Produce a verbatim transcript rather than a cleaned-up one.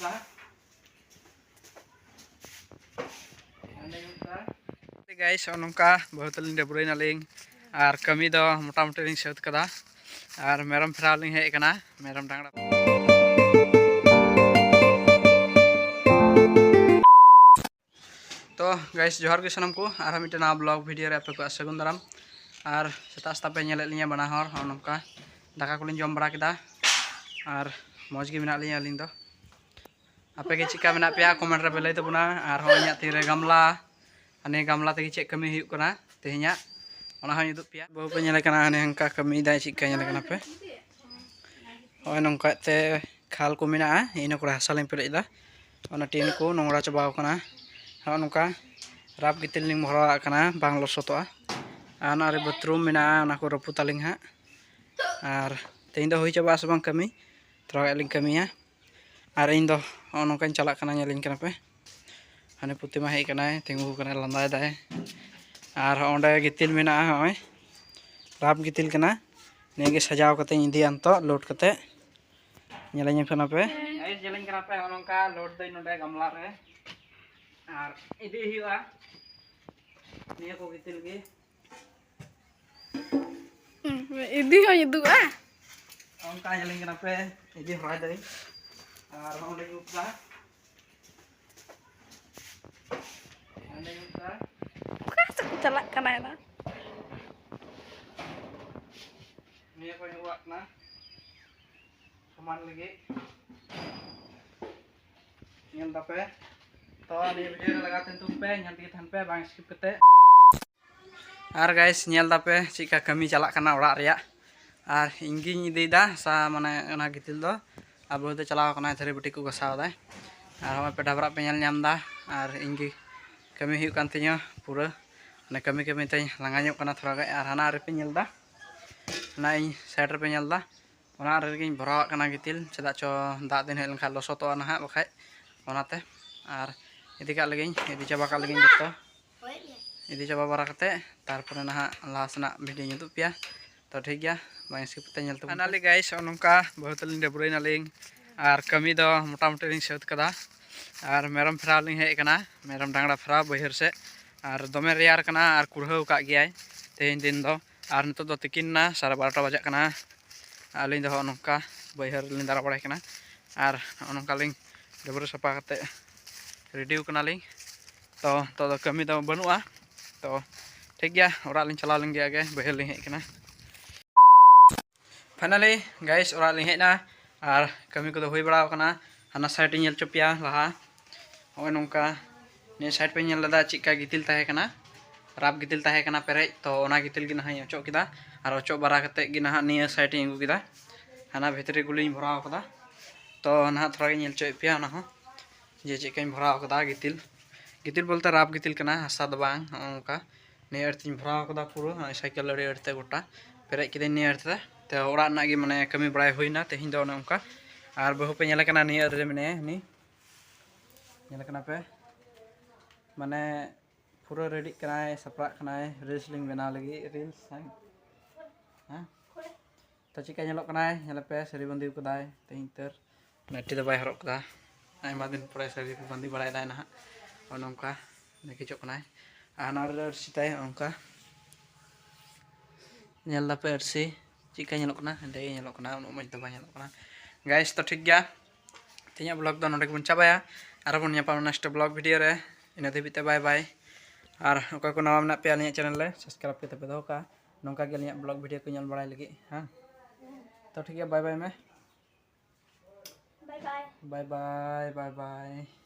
Guys, ᱱᱚᱜᱼᱚ ᱱᱚᱝᱠᱟ ᱵᱟᱹᱦᱩ ᱛᱟᱹᱞᱤᱧ ᱰᱟᱹᱵᱽᱨᱟᱹᱭ ᱱᱟᱞᱤᱧ ᱟᱨ ᱠᱟᱹᱢᱤ ᱫᱚ ᱢᱚᱴᱟᱢᱩᱴᱤ ᱞᱤᱧ ᱥᱟᱹᱛ ᱠᱟᱫᱟ᱾ ᱟᱨ ᱢᱮᱨᱚᱢ ᱯᱷᱮᱨᱟᱣ ᱞᱤᱧ ᱦᱮᱡ ᱟᱠᱟᱱᱟ, ᱢᱮᱨᱚᱢ ᱰᱟᱝᱨᱟ᱾ ᱛᱚ guys, ᱡᱚᱦᱟᱨ ᱜᱮ ᱥᱟᱱᱟᱢ ᱠᱚ, ᱟᱨᱦᱚᱸ ᱢᱤᱫᱴᱮᱱ ᱱᱟᱣᱟ vlog video ᱨᱮ ᱟᱯᱮ ᱠᱚ ᱥᱟᱹᱜᱩᱱ ᱫᱟᱨᱟᱢ᱾ ᱟᱨ ᱥᱮᱛᱟᱜ ᱥᱮᱛᱟᱜ ᱯᱮ ᱧᱮᱞᱮᱫ ᱞᱤᱧᱟ ᱵᱟᱱᱟ ᱦᱚᱲ ᱱᱚᱜᱼᱚ ᱱᱚᱝᱠᱟ ᱫᱟᱠᱟ ᱠᱚᱞᱤᱧ ᱡᱚᱢ ᱵᱟᱲᱟ ᱠᱮᱫᱟ, ᱟᱨ ᱢᱚᱡᱽ ᱜᱮ ᱢᱮᱱᱟᱜ ᱞᱤᱧᱟ ᱟᱹᱞᱤᱧ ᱫᱚ᱾ ᱟᱯᱮ ᱜᱮ ᱪᱮᱫᱠᱟ ᱢᱮᱱᱟᱜ ᱯᱮᱭᱟ, comment ᱨᱮ ᱯᱮ ᱞᱟᱹᱭ ᱛᱟᱵᱚᱱᱟ᱾ ᱟᱨ ᱦᱚᱸ ᱤᱧᱟᱹᱜ ᱛᱤᱨᱮ ᱜᱟᱢᱞᱟ, ᱦᱟᱱᱮ ᱜᱟᱢᱞᱟ ᱛᱮᱜᱮ ᱪᱮᱫ ᱠᱟᱹᱢᱤ ᱦᱩᱭᱩᱜ ᱠᱟᱱᱟ ᱛᱮᱦᱮᱧᱟᱜ, ᱚᱱᱟ ᱦᱚᱸᱧ ᱩᱫᱩᱜ ᱯᱮᱭᱟ᱾ ᱵᱟᱹᱦᱩ ᱯᱮ ᱧᱮᱞᱮ ᱠᱟᱱᱟ, ᱦᱟᱱᱮ ᱦᱟᱱᱠᱟ ᱠᱟᱹᱢᱤᱭᱮᱫᱟᱭ, ᱪᱮᱫᱠᱟ ᱧᱮᱞᱮ ᱠᱟᱱᱟ ᱯᱮ? ᱱᱚᱜᱼᱚᱭ ᱱᱚᱝᱠᱟ ᱛᱮ ᱠᱷᱟᱞ ᱠᱚ ᱢᱮᱱᱟᱜᱼᱟ, ᱤᱱᱟᱹ ᱠᱚᱨᱮ ᱦᱟᱥᱟ ᱞᱤᱧ ᱯᱮᱨᱮᱡ ᱮᱫᱟ᱾ ᱚᱱᱟ ᱴᱤᱱ ᱠᱚ ᱱᱚᱝᱨᱟ ᱪᱟᱵᱟᱣ ᱠᱟᱱᱟ᱾ ᱱᱚᱜᱼᱚ ᱱᱚᱝᱠᱟ ᱨᱟᱯ ᱜᱤᱛᱤᱞ ᱞᱤᱧ ᱵᱷᱚᱨᱟᱣᱟᱜ ᱠᱟᱱᱟ, ᱵᱟᱝ ᱞᱚᱥᱚᱫᱚᱜᱼᱟ᱾ ᱟᱨ ᱚᱱᱟ ᱨᱮ ᱵᱟᱛᱷᱨᱩᱢ ᱢᱮᱱᱟᱜᱼᱟ, ᱚᱱᱟ ᱠᱚ ᱨᱟᱹᱯᱩᱫ ᱟᱹᱞᱤᱧ ᱦᱟᱸᱜ᱾ ᱟᱨ ᱛᱮᱦᱮᱧ ᱫᱚ ᱦᱩᱭ ᱪᱟᱵᱟᱜᱼᱟ ᱥᱮ ᱵᱟᱝ ᱠᱟᱹᱢᱤ, ᱛᱷᱚᱲᱟ ᱜᱟᱱ ᱞᱤᱧ ᱠᱟᱹᱢᱤᱭᱟ᱾ ᱟᱨ ᱤᱧ ᱫᱚ ᱱᱚᱜᱼᱚ ᱱᱚᱝᱠᱟᱧ ᱪᱟᱞᱟᱜ ᱠᱟᱱᱟ, ᱧᱮᱞᱤᱧ ᱠᱟᱱᱟ ᱯᱮ᱾ ᱦᱟᱱᱮ ᱯᱨᱚᱛᱤᱢᱟ ᱦᱮᱡ ᱠᱟᱱᱟᱭ, ᱛᱤᱸᱜᱩ ᱠᱟᱱᱟᱭ, ᱞᱟᱸᱫᱟᱭ ᱫᱟᱭ᱾ ᱟᱨ ᱦᱚᱸ ᱚᱸᱰᱮ ᱜᱤᱛᱤᱞ ᱢᱮᱱᱟᱜᱼᱟ, ᱱᱚᱜᱼᱚᱭ ᱨᱟᱯ ᱜᱤᱛᱤᱞ ᱠᱟᱱᱟ, ᱱᱤᱭᱟᱹ ᱜᱮ ᱥᱟᱡᱟᱣ ᱠᱟᱛᱮᱧ ᱤᱫᱤᱭᱟ ᱱᱤᱛᱚᱜ load ᱠᱟᱛᱮ᱾ ᱧᱮᱞᱤᱧ ᱠᱟᱱᱟ ᱯᱮ᱾ ᱜᱟᱭᱤᱥ, ᱧᱮᱞᱤᱧ ᱠᱟᱱᱟ ᱯᱮ, ᱱᱚᱜᱼᱚ ᱱᱚᱝᱠᱟ load ᱫᱟᱹᱧ ᱱᱚᱰᱮ ᱜᱟᱢᱞᱟ ᱨᱮ, ᱟᱨ ᱤᱫᱤ ᱦᱩᱭᱩᱜᱼᱟ ᱱᱤᱭᱟᱹ ᱠᱚ ᱜᱤᱛᱤᱞ ᱜᱮ᱾ ᱦᱩᱸ, ᱤᱫᱤ ᱦᱚᱸᱧ ᱩᱫᱩᱜᱼᱟ᱾ ᱚᱱᱠᱟ ᱧᱮᱞᱤᱧ ᱠᱟᱱᱟ ᱯᱮ, ᱤᱫᱤ ᱦᱚᱨᱟᱭ ᱫᱟᱹᱧ᱾ ᱟᱨ ᱚᱸᱰᱮᱧ ᱩᱵ ᱫᱟ, ᱚᱸᱰᱮᱧ ᱩᱵ ᱫᱟ᱾ ᱚᱠᱟ ᱥᱮᱫ ᱠᱚ ᱪᱟᱞᱟᱜ ᱠᱟᱱᱟ ᱮᱱᱟ? ᱱᱤᱭᱟᱹ ᱠᱚᱧ ᱩᱵ ᱟᱜ ᱠᱟᱱᱟ ᱥᱚᱢᱟᱱ ᱞᱟᱹᱜᱤᱫ᱾ ᱧᱮᱞ ᱫᱟᱯᱮ, ᱛᱚ ᱱᱤᱭᱟᱹ video ᱨᱮ ᱞᱟᱜᱟᱣ ᱛᱟᱦᱮᱱ ᱛᱟᱵᱚᱱ ᱯᱮ, ᱧᱮᱞ ᱛᱮᱜᱮ ᱛᱟᱦᱮᱱ ᱯᱮ, ᱵᱟᱝ skip ᱠᱟᱛᱮ᱾ ᱟᱨ guys, ᱧᱮᱞ ᱫᱟᱯᱮ ᱪᱮᱫᱠᱟ ᱠᱟᱹᱢᱤ ᱪᱟᱞᱟᱜ ᱠᱟᱱᱟ ᱚᱲᱟᱜ ᱨᱮᱭᱟᱜ᱾ ᱟᱨ ᱤᱧ ᱜᱤᱧ ᱤᱫᱤᱭᱮᱫᱟ ᱦᱟᱥᱟ, ᱢᱟᱱᱮ ᱚᱱᱟ ᱜᱤᱛᱤᱞ ᱫᱚ᱾ ᱟᱵᱚ ᱫᱚ ᱪᱟᱞᱟᱣ ᱠᱟᱱᱟᱭ, ᱛᱷᱟᱹᱨᱤ ᱵᱟᱹᱴᱤ ᱠᱚ ᱜᱟᱥᱟᱣ ᱫᱟᱭ᱾ ᱟᱨ ᱦᱚᱸᱜᱼᱚᱭ ᱯᱮ ᱰᱟᱵᱨᱟᱜ ᱯᱮ ᱧᱮᱞ ᱧᱟᱢ ᱮᱫᱟ᱾ ᱟᱨ ᱤᱧ ᱜᱮ ᱠᱟᱹᱢᱤ ᱦᱩᱭᱩᱜ ᱠᱟᱱ ᱛᱤᱧᱟᱹ ᱯᱩᱨᱟᱹ, ᱢᱟᱱᱮ ᱠᱟᱹᱢᱤ ᱠᱟᱹᱢᱤ ᱛᱮᱧ ᱞᱟᱸᱜᱟ ᱧᱚᱜ ᱠᱟᱱᱟ ᱛᱷᱚᱲᱟ ᱜᱟᱱ᱾ ᱟᱨ ᱦᱟᱱᱟ ᱨᱮᱯᱮ ᱧᱮᱞ ᱮᱫᱟ, ᱚᱱᱟ ᱤᱧ side ᱨᱮᱯᱮ ᱧᱮᱞ ᱮᱫᱟ, ᱚᱱᱟ ᱨᱮᱜᱮᱧ ᱵᱷᱚᱨᱟᱣᱟᱜ ᱠᱟᱱᱟ ᱜᱤᱛᱤᱞ, ᱪᱮᱫᱟᱜ ᱪᱚ ᱫᱟᱜ ᱫᱤᱱ ᱦᱮᱡ ᱞᱮᱱᱠᱷᱟᱱ ᱞᱚᱥᱚᱫᱚᱜᱼᱟ ᱱᱟᱦᱟᱜ ᱵᱟᱠᱷᱟᱡ, ᱚᱱᱟᱛᱮ᱾ ᱟᱨ ᱤᱫᱤ ᱠᱟᱜ ᱞᱮᱜᱤᱧ, ᱤᱫᱤ ᱪᱟᱵᱟ ᱠᱟᱜ ᱞᱮᱜᱤᱧ ᱡᱚᱛᱚ, ᱤᱫᱤ ᱪᱟᱵᱟ ᱵᱟᱲᱟ ᱠᱟᱛᱮ ᱛᱟᱨᱯᱚᱨᱮ ᱱᱟᱦᱟᱜ ᱞᱟᱦᱟ ᱥᱮᱱᱟᱜ videoᱧ ᱩᱫᱩᱜ ᱯᱮᱭᱟ᱾ ᱛᱚ ᱴᱷᱤᱠ ᱜᱮᱭᱟ, ᱵᱟᱝ skip ᱠᱟᱛᱮ ᱧᱮᱞ ᱛᱟᱵᱚᱱ ᱯᱮ᱾ Finally guys, ᱱᱚᱜᱼᱚ ᱱᱚᱝᱠᱟ ᱵᱟᱹᱦᱩ ᱛᱟᱹᱞᱤᱧ ᱰᱟᱹᱵᱽᱨᱟᱹᱭ ᱱᱟᱞᱤᱧ᱾ ᱟᱨ ᱠᱟᱹᱢᱤ ᱫᱚ ᱢᱚᱴᱟᱢᱩᱴᱤ ᱞᱤᱧ ᱥᱟᱹᱛ ᱠᱟᱫᱟ᱾ ᱟᱨ ᱢᱮᱨᱚᱢ ᱯᱷᱮᱨᱟᱣ ᱞᱤᱧ ᱦᱮᱡ ᱟᱠᱟᱱᱟ, ᱢᱮᱨᱚᱢ ᱰᱟᱝᱨᱟ ᱯᱷᱮᱨᱟᱣ ᱵᱟᱹᱭᱦᱟᱹᱲ ᱥᱮᱫ᱾ ᱟᱨ ᱫᱚᱢᱮ ᱨᱮᱭᱟᱲ ᱠᱟᱱᱟ ᱟᱨ ᱠᱩᱲᱦᱟᱹᱣ ᱠᱟᱜ ᱜᱮᱭᱟᱭ ᱛᱮᱦᱮᱧ ᱫᱤᱱ ᱫᱚ᱾ ᱟᱨ ᱱᱤᱛᱚᱜ ᱫᱚ ᱛᱤᱠᱤᱱ ᱮᱱᱟ, ᱥᱟᱲᱮ ᱵᱟᱨᱚᱴᱟ ᱵᱟᱡᱟᱜ ᱠᱟᱱᱟ᱾ ᱟᱹᱞᱤᱧ ᱫᱚ ᱦᱚᱸᱜᱼᱚ ᱱᱚᱝᱠᱟ ᱵᱟᱹᱭᱦᱟᱹᱲ ᱨᱮᱞᱤᱧ ᱫᱟᱬᱟ ᱵᱟᱲᱟᱭ ᱠᱟᱱᱟ᱾ ᱟᱨ ᱦᱚᱸᱜᱼᱚ ᱱᱚᱝᱠᱟ ᱞᱤᱧ ᱰᱟᱹᱵᱽᱨᱟᱹ ᱥᱟᱯᱷᱟ ᱠᱟᱛᱮᱫ ᱨᱮᱰᱤ ᱠᱟᱱᱟᱞᱤᱧ᱾ ᱛᱚ ᱱᱤᱛᱚᱜ ᱫᱚ ᱠᱟᱹᱢᱤ ᱫᱚ ᱵᱟᱹᱱᱩᱜᱼᱟ᱾ ᱛᱚ ᱴᱷᱤᱠ ᱜᱮᱭᱟ, ᱚᱲᱟᱜ ᱞᱤᱧ ᱪᱟᱞᱟᱣ ᱞᱮᱱ ᱜᱮ, ᱟᱜᱮ ᱵᱟᱹᱭᱦᱟᱹᱲ ᱞᱤᱧ ᱦᱮᱡ ᱠᱟᱱᱟ᱾ Finally guys, ᱚᱲᱟᱜ ᱞᱤᱧ ᱦᱮᱡ ᱮᱱᱟ᱾ ᱟᱨ ᱠᱟᱹᱢᱤ ᱠᱚᱫᱚ ᱦᱩᱭ ᱵᱟᱲᱟ ᱟᱠᱟᱱᱟ᱾ ᱦᱟᱱᱟ side ᱤᱧ ᱧᱮᱞ ᱦᱚᱪᱚ ᱯᱮᱭᱟ ᱞᱟᱦᱟ᱾ ᱱᱚᱜᱼᱚᱭ ᱱᱚᱝᱠᱟ ᱱᱤᱭᱟᱹ side ᱯᱮ ᱧᱮᱞ ᱞᱮᱫᱟ ᱪᱮᱫᱠᱟ ᱜᱤᱛᱤᱞ ᱛᱟᱦᱮᱸ ᱠᱟᱱᱟ, ᱨᱟᱯ ᱜᱤᱛᱤᱞ ᱛᱟᱦᱮᱸ ᱠᱟᱱᱟ ᱯᱮᱨᱮᱡ, ᱛᱚ ᱚᱱᱟ ᱜᱤᱛᱤᱞ ᱜᱮ ᱱᱟᱦᱟᱜ ᱤᱧ ᱚᱪᱚᱜ ᱠᱮᱫᱟ᱾ ᱟᱨ ᱚᱪᱚᱜ ᱵᱟᱲᱟ ᱠᱟᱛᱮᱫ ᱜᱮ ᱱᱟᱦᱟᱜ ᱱᱤᱭᱟᱹ side ᱤᱧ ᱟᱹᱜᱩ ᱠᱮᱫᱟ, ᱦᱟᱱᱟ ᱵᱷᱤᱛᱨᱤ ᱜᱩᱞᱤᱧ ᱵᱷᱚᱨᱟᱣ ᱠᱟᱫᱟ᱾ ᱛᱚ ᱱᱟᱦᱟᱜ ᱛᱷᱚᱲᱟ ᱜᱤᱧ ᱧᱮᱞ ᱦᱚᱪᱚᱭᱮᱫ ᱯᱮᱭᱟ ᱚᱱᱟ ᱦᱚᱸ, ᱡᱮ ᱪᱮᱫ ᱠᱟᱧ ᱵᱷᱚᱨᱟᱣ ᱠᱟᱫᱟ ᱜᱤᱛᱤᱞ᱾ ᱜᱤᱛᱤᱞ ᱵᱚᱞᱛᱮ ᱨᱟᱯ ᱜᱤᱛᱤᱞ ᱠᱟᱱᱟ, ᱦᱟᱥᱟ ᱫᱚ ᱵᱟᱝ᱾ ᱱᱚᱜᱼᱚ ᱱᱚᱝᱠᱟ ᱱᱤᱭᱟᱹ ᱟᱹᱲᱛᱤᱧ ᱵᱷᱚᱨᱟᱣ ᱠᱟᱫᱟ ᱯᱩᱨᱟᱹ, ᱱᱚᱜᱼᱚᱭ ᱥᱟᱭᱠᱮᱞ ᱟᱹᱲᱤ ᱟᱹᱲᱛᱮ ᱜᱚᱴᱟ ᱯᱮᱨᱮᱡ ᱠᱤᱫᱟᱹᱧ ᱱᱤᱭᱟᱹ ᱟᱹᱲᱛᱮ᱾ ᱛᱚ ᱚᱲᱟᱜ ᱨᱮᱱᱟᱜ ᱜᱮ ᱢᱟᱱᱮ ᱠᱟᱹᱢᱤ ᱵᱟᱲᱟᱭ ᱦᱩᱭᱱᱟ ᱛᱮᱦᱮᱧ ᱫᱚ ᱚᱱᱮ ᱚᱱᱠᱟ᱾ ᱟᱨ ᱵᱟᱹᱦᱩ ᱯᱮ ᱧᱮᱞᱮ ᱠᱟᱱᱟ, ᱱᱤᱭᱟᱹ ᱟᱹᱲᱤ ᱨᱮ ᱢᱮᱱᱟᱭᱟ ᱩᱱᱤ, ᱧᱮᱞᱮ ᱠᱟᱱᱟ ᱯᱮ, ᱢᱟᱱᱮ ᱯᱩᱨᱟᱹ ᱨᱮᱰᱤᱜ ᱠᱟᱱᱟᱭ, ᱥᱟᱯᱲᱟᱜ ᱠᱟᱱᱟᱭ reels ᱞᱤᱧ ᱵᱮᱱᱟᱣ ᱞᱟᱹᱜᱤᱫ, reels᱾ ᱦᱮᱸ, ᱦᱮᱸ᱾ ᱛᱚ ᱪᱮᱫᱠᱟ ᱧᱮᱞᱚᱜ ᱠᱟᱱᱟᱭ, ᱧᱮᱞ ᱯᱮ, ᱥᱟᱹᱲᱤ ᱵᱟᱸᱫᱮ ᱠᱟᱫᱟᱭ ᱛᱮᱦᱮᱧ ᱩᱛᱟᱹᱨ᱾ ᱱᱟᱭᱴᱤ ᱫᱚ ᱵᱟᱭ ᱦᱚᱨᱚᱜ ᱠᱟᱫᱟ, ᱟᱭᱢᱟ ᱫᱤᱱ ᱯᱚᱨᱮ ᱥᱟᱹᱲᱤ ᱠᱚ ᱵᱟᱸᱫᱮ ᱵᱟᱲᱟᱭᱮᱫᱟᱭ ᱱᱟᱦᱟᱜ᱾ ᱚᱱᱮ ᱚᱱᱠᱟ ᱱᱟᱹᱠᱤᱪᱚᱜ ᱠᱟᱱᱟᱭ᱾ ᱟᱨ ᱦᱟᱱᱟ ᱨᱮ ᱟᱹᱨᱥᱤ ᱛᱟᱭ ᱚᱱᱠᱟ᱾ ᱧᱮᱞ ᱫᱟᱯᱮ ᱟᱹᱨᱥᱤ ᱪᱮᱫᱠᱟ ᱧᱮᱞᱚᱜ ᱠᱟᱱᱟ? ᱦᱮᱸᱫᱮ ᱜᱮ ᱧᱮᱞᱚᱜ ᱠᱟᱱᱟ, ᱩᱱᱟᱹᱜ ᱢᱚᱡᱽ ᱫᱚ ᱵᱟᱭ ᱧᱮᱞᱚᱜ ᱠᱟᱱᱟ᱾ Guys, ᱛᱚ ᱴᱷᱤᱠ ᱜᱮᱭᱟ, ᱛᱮᱦᱮᱧᱟᱜ vlog ᱫᱚ ᱱᱚᱸᱰᱮ ᱜᱮᱵᱚᱱ ᱪᱟᱵᱟᱭᱟ᱾ ᱟᱨᱦᱚᱸ ᱵᱚᱱ ᱧᱟᱯᱟᱢᱟ next vlog video ᱨᱮ᱾ ᱤᱱᱟᱹ ᱫᱷᱟᱹᱵᱤᱡ ᱛᱮ bye bye᱾ ᱟᱨ ᱚᱠᱚᱭ ᱠᱚ ᱱᱟᱣᱟ ᱢᱮᱱᱟᱜ ᱯᱮᱭᱟ ᱟᱹᱞᱤᱧᱟᱜ channel ᱨᱮ, subscribe ᱠᱟᱛᱮ ᱯᱮ ᱫᱚᱦᱚ ᱠᱟᱜᱼᱟ᱾ ᱱᱚᱝᱠᱟ ᱜᱮ ᱟᱹᱞᱤᱧᱟᱜ vlog video ᱠᱚ ᱧᱮᱞ ᱵᱟᱲᱟᱭ ᱞᱟᱹᱜᱤᱫ, ᱦᱮᱸ᱾ ᱛᱚ ᱴᱷᱤᱠ ᱜᱮᱭᱟ, bye bye ᱢᱮ᱾ Bye bye. Bye bye, bye bye᱾